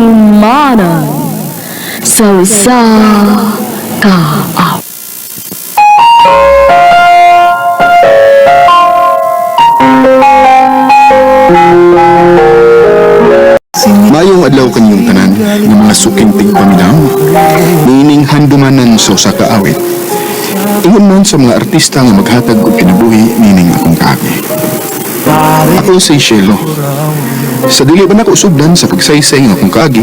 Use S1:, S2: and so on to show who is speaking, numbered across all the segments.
S1: Handumanan sa usa ka awit.
S2: Maayong adlaw kaninyong tanan ng mga suking tigpaminaw, niining handumanan sa usa ka awit. Ingon man sa mga artista nga maghatag og kinabuhi niining akong kaagi. Ako si Shelo. Sa dili ba nako sugdan sa pagsaysay ng akong kaagi,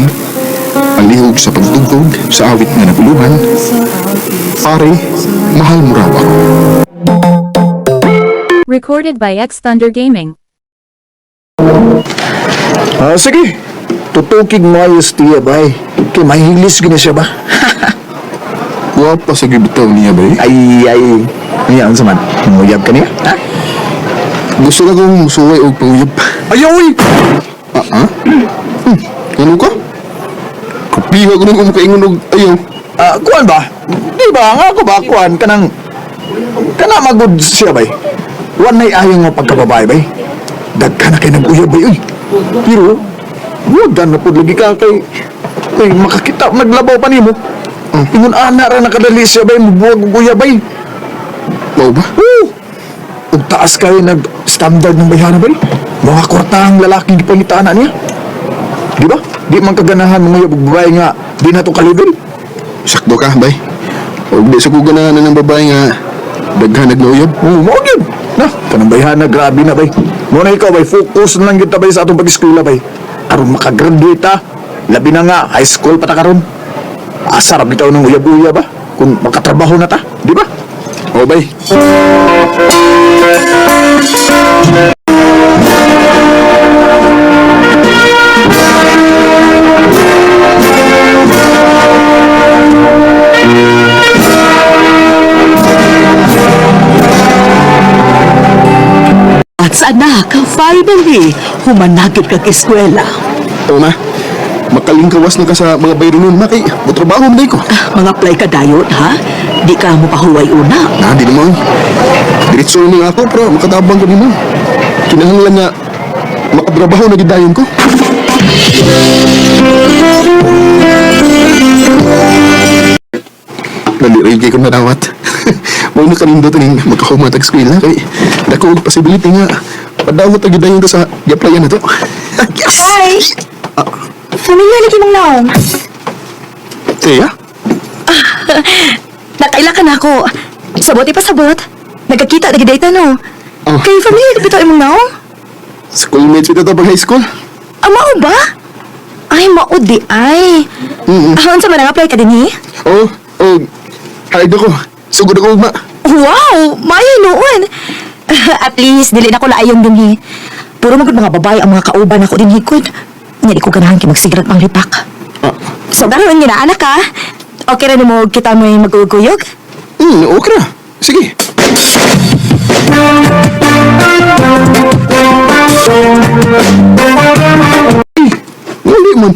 S2: palihog sa pagtugtog sa awit nga naguluhan, pare, mahal mo raw ako.
S3: Recorded by X Thunder Gaming.
S4: Ah, sige. Tutukig maayos tiya, bay. Kay mahilis gina siya ba?
S2: Wa pa sa gibitaw niya ba eh?
S4: Ay, ay. Niya, unsa man? Muyab ka niya? Ha?
S2: Gusto na kong musuway og panguyab.
S4: Ay, uy!
S2: Ah, ah? Ano ka? Kapiha ko nung makaingon og ayaw.
S4: Ah, kuan ba? Di ba? Nga ako ba? Kuan, kanang... Kana magod siya, bay. Wan na'y ayaw nga pagkababae, bay. Dagka na kay nag-uyab, bay, uy. Pero, wag na po lagi ka kay... Kay makakita, naglabaw pa nimo. Ingon ana ra nakadali siya, bay. Mubuwag og uyab, bay.
S2: Mao ba?
S4: Oo! Ug taas kayo nag-standard ng bayhana ba? Mga kwartahang lalaking gipangitaan na niya. Di ba? Di man kaganahan mga yabog babae nga di na to kalibel.
S2: Sakto ka, bay. Og di sa ko ganahan ng babae nga daghan naglauyab.
S4: Oo, mao gyud. Na, kanang bayhana grabe na bay. Mo na ikaw bay, focus na lang gyud ta bay sa atong pag-eskwela bay. Aron makagraduate ta. Labi na nga high school pa ta karon. Asa ra bitaw ng uyab-uyab ba? Kung makatrabaho na ta, di ba?
S2: O bay.
S1: At sa anak, finally, humanagid kag eskwela.
S2: O ma, makalingkawas na ka sa mga bayro nun, ma kay motrabaho man ko.
S1: Ah, mga apply ka dayon, ha? Di ka mo pahuway una.
S2: Na, di naman. Diretso na nga ako, pero makatabang ko nimo. Kinahanglan nga makatrabaho na gid dayon ko. Dali rin kay ko nadawat. Mao na kanindot ning magkahuman tag eskwela kay dako og possibility nga padawat og dayon ta sa gi-applyan na to. Yes.
S5: Hi! Familiar lagi mong naong.
S2: Teya?
S5: Nakaila ka na ako. Sabot ipasabot. Nagkakita, nagdate na no.
S2: Oh.
S5: Kay familiar ka bitaw imong naong?
S2: Schoolmates ito to pag high school.
S5: Ah, mao ba? Ay, mao di ay.
S2: Mm.
S5: Ah, unsa man ang apply ka din eh?
S2: Oh, oh, hired ako. Sugod ako ugma.
S5: Wow! Maayo noon. At least, dili na ko laayon din eh. Puro magud mga babae ang mga kauban ako din hikod. Nya di ko ganahan kay magsigarat ang lipak.
S2: Ah,
S5: So, karon nga na anak ka. Okay ra nimo kita mo'y maguguyog?
S2: Okay na. Sige. Eh, wali man.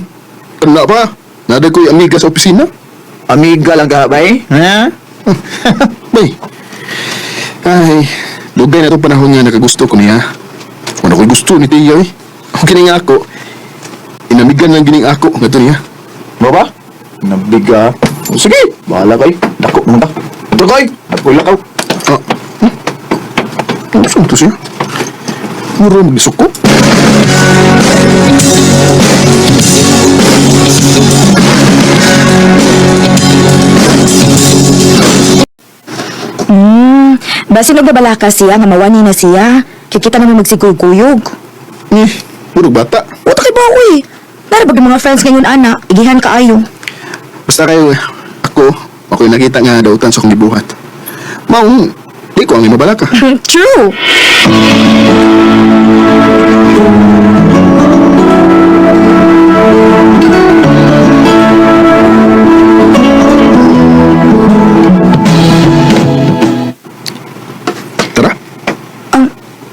S2: Kana pa. Nada ko'y amiga sa opisina.
S4: Amiga lang ka, bay. Ha?
S2: Bay. Ay, lugay na itong panahon nga nakagusto ko niya. Wala ko'y gusto ni Tia eh. Okay na nga ako. Inamigan lang gining ako nga niya.
S4: Mo ba? Nabiga. O, sige, bahala kay. Dako mo ta. Ito kay. Dako lakaw.
S2: Ah, Ano saan to siya? Muro magisuko?
S5: Basin og babala ka siya nga mawani na siya. Kikita na mo magsiguyog.
S2: Eh, murag bata.
S5: Uta kay ba uy? Nara ba mga friends ngayon ana, igihan ka ayo.
S2: Basta kayo, ako, ako'y nakita nga dautan sa akong gibuhat. Maong, di ko ang imabala ka.
S5: True.
S2: Tara,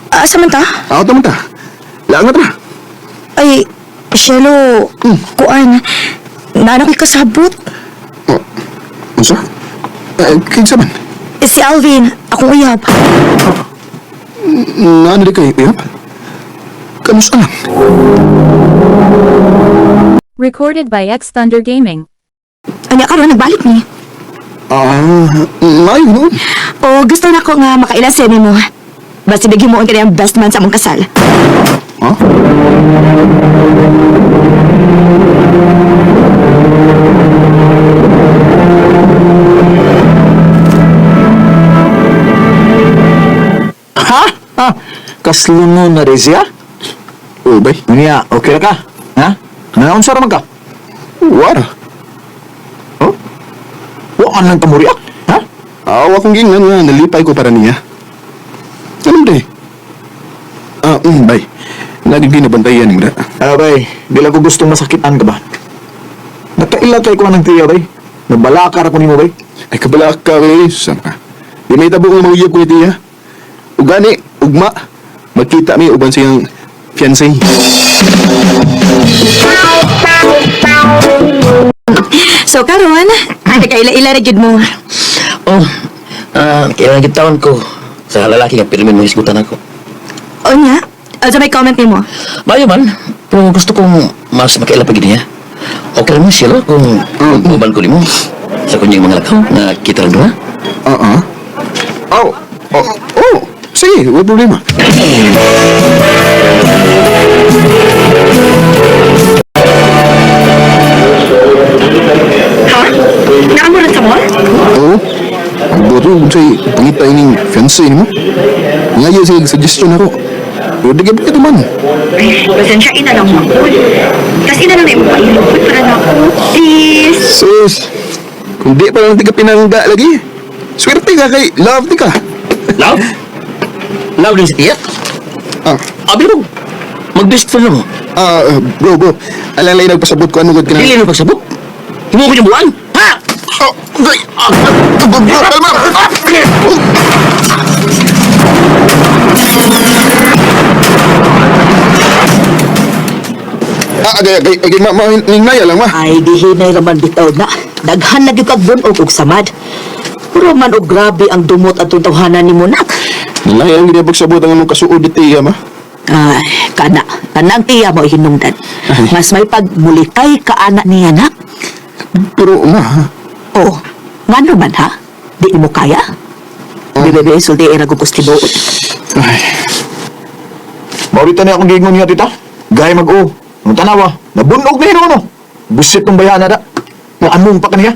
S5: Asa man ta?
S2: ako naman ta. Laan na tara.
S5: Ay, Shelo, kuan. Naana ko'y kasabot.
S2: Oh, unsa? Eh, kinsa man?
S5: Eh, si Alvin, akong uyab.
S2: Naano di kayo, uyab? Kanus lang.
S3: Recorded by X Thunder Gaming.
S5: Anya karon nagbalik ni.
S2: Ah, maayo noon.
S5: O gusto na ko nga makaila sa mo. Basta bigyan mo ang kaniyang best man sa among kasal.
S2: Ha?
S4: Ha? Ha? Kasluno na rin siya?
S2: Oo, bay.
S4: Niya, okay ra ka? Ha? Naunsa ra man ka?
S2: Wara.
S4: Oh? Wa man lang kamuriak? Ha?
S2: Ah, wa kong gingan nga, nalipay ko para niya. Ano ba Ah, bay. Nagiging nabantayan mo na.
S4: Ah, bay, di lang ko gustong masakitan ka ba? Nakaila kay ko ng tiya, bay. Nabalakar ako nimo, bay.
S2: Ay, kabala ka, eh. Saan ka? Di may tabo kong mauyab ko ni Tia. Ugani, ugma. Magkita mi uban siyang fiancé.
S5: So karon, nakaila-ila ra gyud mo.
S6: Oh, kaya nang taon ko sa lalaki nga pirmi mo hisgutan ako.
S5: O nya, sa may comment nimo.
S6: Maayo man, pero gusto kong mas makaila pa gid niya. Okay ra man siya lo kung uban ko nimo sa kunyang mga lakaw na kita lang duha.
S2: Ah, ah. Oh, oh, oh. Sige, wala problema.
S5: Ha? Naamo ra sa mall?
S2: Oo. Ang buto, kung sa'y pangita ining fiancé nimo. Ngayon siya suggestion ako. Pero di ka man.
S5: Ay, pasensya ina lang mo. Tas ina lang na imong pailupot para na ako. Please.
S2: Sus, kung di pa lang di ka pinangga lagi. Swerte ka kay love di ka.
S6: Love? Love din si Tia?
S2: Ah,
S6: Abi mo, mag-best friend mo.
S2: ah, bro, bro. Alalay nagpasabot ko ano gud ka na.
S6: Dili na pagsabot. Himo ko niyang buwan. Ha?
S2: Oh, ay, ah, ah, bro, bro, kalma. Ah, oh. Ah, agay, agay, agay, ma, ma, ningnaya lang, ma.
S1: Ay, gihinay raman bitaw na. Daghan na gyud kag bunog og samad. Puro man og grabe ang dumot atong tawhanan nimo nak.
S2: Nalaya ang ginapagsabot ang anong kasuod ni Tia, ma.
S1: Ay, kana, kanang tiya mo hinungdan. Mas may pagmulikay ka anak niya nak.
S2: Pero, ma,
S1: Oh, ngano man ha? Di mo kaya? Bebe, bebe, sulti era ko tibuod.
S2: ay,
S4: Maurita niya akong giingon niya, tita. Gay mag-o. Ang tanawa, nabunog na hinuno. Busit tong bayana da. Na anong pa kaniya?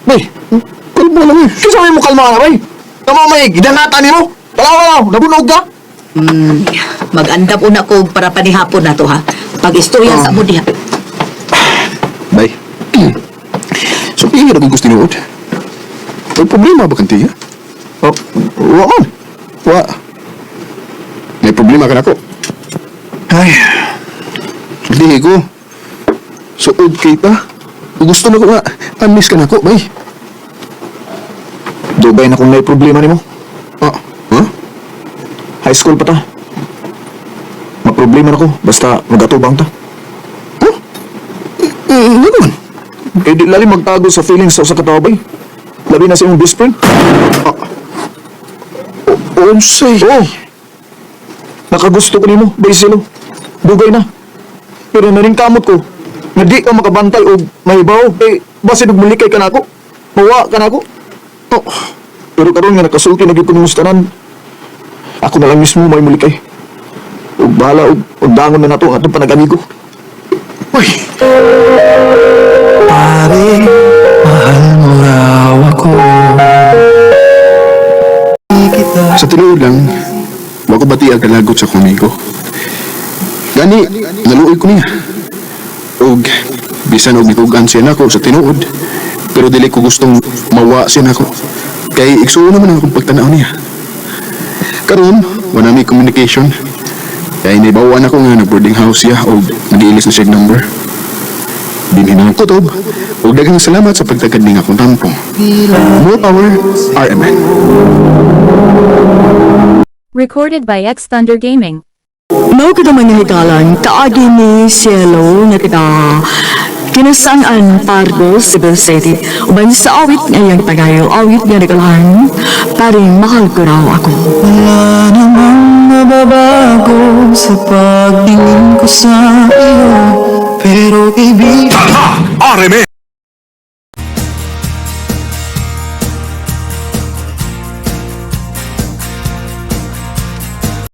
S2: bay, kalma lang eh.
S4: Kinsa may mo kalma na, bay? Tama may gidangatan nimo. Tanawa lang, nabunog ka.
S1: Mag-andam una ko para panihapon na to ha. Pag-istorya sa mo diha.
S2: Bay. So, kaya na kung gusto tinuod. May problema ba kang Tia?
S4: Oh, wa man.
S2: Wa. May problema ka na ko.
S4: Ay,
S2: Di ko. Suod kay ta. Gusto na ko nga. Amis ka na ko, bay.
S4: dugay na kung may problema nimo.
S2: Ah, huh?
S4: High school pa ta. Maproblema na ko, basta magatubang ta.
S2: Huh? Mm, ano man?
S4: Kay di lalim magtago sa feelings sa usa ka tawo, bay. Labi na sa imong best friend.
S2: Ah. Unsay.
S4: Oo. Nakagusto ko nimo, bay silo. Dugay na. Pero naringkamot ko, nga di ka makabantay og mahibaw, kay basin og mulikay ka nako. Mawa ka nako.
S2: Oh,
S4: Pero karon nga nakasulti na gyud ko nimo sa tanan. Ako na lang mismo may mulikay. Ug bahala og og dangon na nato ang atong panag-amigo.
S2: uy.
S7: Pare, mahal mo raw ako.
S2: Sa tinuod lang, wako bati ang kalagot sa akong amigo. Gani, naluoy ko niya. Og, bisan og nitugan siya nako sa tinuod, pero dili ko gustong mawa siya nako. Kay igsuon naman ang akong pagtanaw niya. Karon, wala may communication. Kay naibawan ako nga nag-boarding house siya og nag-iilis na siya og number. Dinhin ang kutob, ug daghang salamat sa pagtagad ning akong tampong. More power, RMN.
S3: Recorded by X Thunder Gaming.
S8: Mao kita man nga higalan, kaagi ni Cielo nga kita kinasangan Pardo, Cebu City. Uban sa awit nga iyang pagayo, awit nga nagalahan, paring mahal ko raw ako.
S7: Wala namang mababago sa pag Tingin ko sa iyo. Pero ibig
S9: RMN.